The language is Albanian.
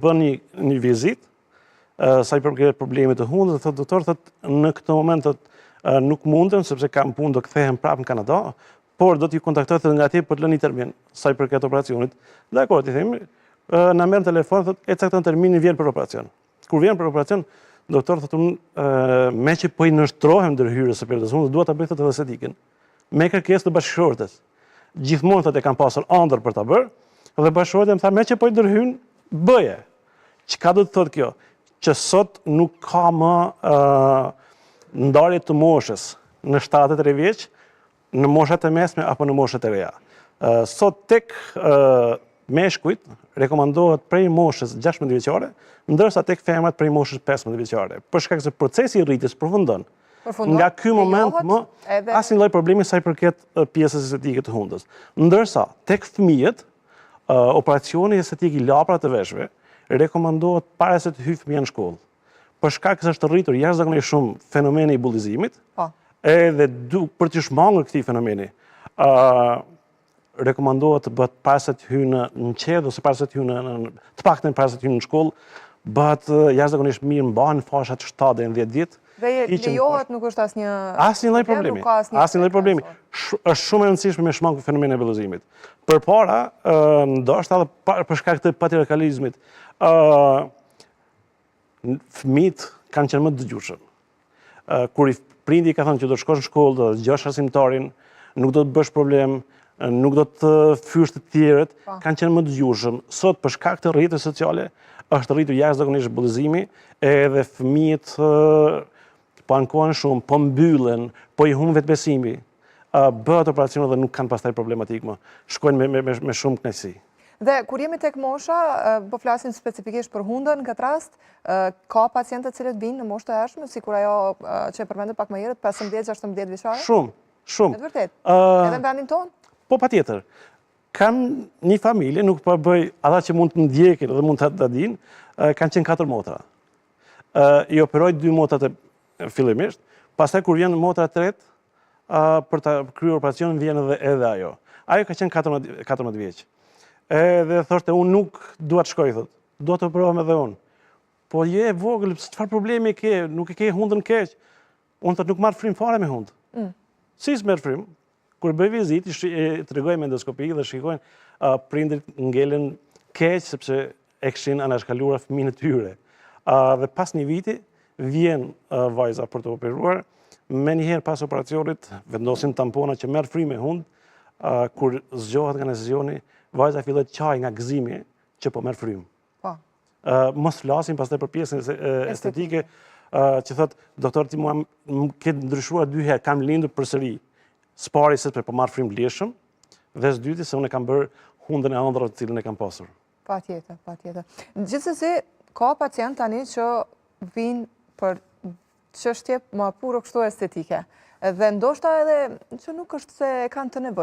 Bën një, një vizitë, sa i përket problemit të hundës, dhe thotë doktor, thotë në këtë moment thotë nuk mundem sepse kam punë do kthehem prapë në Kanada, por do t'ju kontaktoj thotë nga atje për të lënë një termin sa i përket operacionit. Dakord, i themi, na merr në telefon thotë e cakton terminin vjen për operacion. Kur vjen për operacion, doktor thotë unë meqë po i nënshtrohem ndërhyrjes së perdes hundës, dua ta bëj thotë edhe estetikën. Me kërkesë të bashkëshortes. Gjithmonë thotë e kam pasur ëndërr për ta bërë, dhe bashkëshortja më tha meqë po i ndërhyn, bëje. Çka do të thotë kjo? Që sot nuk ka më ndarje të moshës në 73 vjeç, në moshat e mesme apo në moshat e reja. Sot tek meshkujt rekomandohet prej moshës 16 vjeçare, ndërsa tek femrat prej moshës 15 vjeçare. Për shkak se procesi i rritjes përfundon. Nga ky moment më asnjë lloj problemi sa i përket pjesës estetike të hundës. Ndërsa tek fëmijët, operacioni estetik i laprave të veshëve rekomandohet para se të hyjë fëmija në shkollë. Për shkak se është rritur jashtëzakonisht shumë fenomeni i bullizimit, po. edhe du, për të shmangur këtij fenomeni, ë rekomandohet të bëhet para se të hyjë në në çerdhe ose para se të hyjë në, në të paktën para se të hyjë në shkollë, bëhet jashtëzakonisht mirë, mbahen fashat 7 deri në 10 ditë. Dhe lejohet, nuk është asnjë asnjë lloj problemi. Asnjë lloj problemi. Është shumë e rëndësishme me shmang fenomenin e bullizimit. Përpara, ndoshta edhe për shkak të patriarkalizmit, ë fëmijët kanë qenë më të dëgjueshëm. Kur i prindi i ka thënë që do të shkosh në shkollë, do të dëgjosh arsimtarin, nuk do të bësh problem, nuk do të fyesh të tjerët, po. kanë qenë më të dëgjueshëm. Sot për shkak të rrjeteve sociale është rritur jashtëzakonisht bullizimi, edhe fëmijët po ankohen shumë, po mbyllen, po i humb vetëbesimi. Bëhet operacioni dhe nuk kanë pastaj problematikë më. Shkojnë me me me, me shumë kënaqësi. Dhe kur jemi tek mosha, po flasim specifikisht për hundën në këtë rast, ka pacientë të cilët vijnë në moshë të hershme, sikur ajo që e përmendët pak më herët, 15-16 vjeçare? Shumë, shumë. Me të vërtetë. Edhe në vendin tonë? Po patjetër. Kam një familje, nuk po bëj ata që mund të ndjekin dhe mund të ta dinë, kanë qenë katër motra. I operoj dy motrat e fillimisht, pastaj kur vjen motra e tretë, për ta kryer operacionin vjen edhe edhe ajo. Ajo ka qenë 14 14 vjeç. Edhe thoshte unë nuk dua të shkoj thotë. Dua të operohem edhe unë. Po je e vogël, çfarë problemi ke? Nuk e ke hundën keq. Unë thotë nuk marr frymë fare me hundë. Mm. Si s'merr frymë? Kur bëj vizitë, i tregoj me endoskopi dhe shikojnë uh, prindrit ngelen keq sepse e kishin anashkaluar fëmijën e tyre. Uh, dhe pas një viti vjen uh, vajza për të operuar, menjëherë pas operacionit vendosin tampona që merr frymë me hundë, uh, kur zgjohet nga anestezioni, vajza filloi të qajë nga gëzimi që po merr frymë. Po. Mos flasim pastaj për pjesën estetike, që thotë, doktor, ti mua më ke ndryshuar dy herë, kam lindur përsëri. Së pari sepse po marr frymë lirshëm, dhe së dyti se unë e kam bërë hundën e ëndrrave të cilën e kam pasur. Patjetër, patjetër. Gjithsesi, ka pacientë tani që vijnë për çështje më puro kështu estetike. Dhe ndoshta edhe që nuk është se e kanë të nevojshme.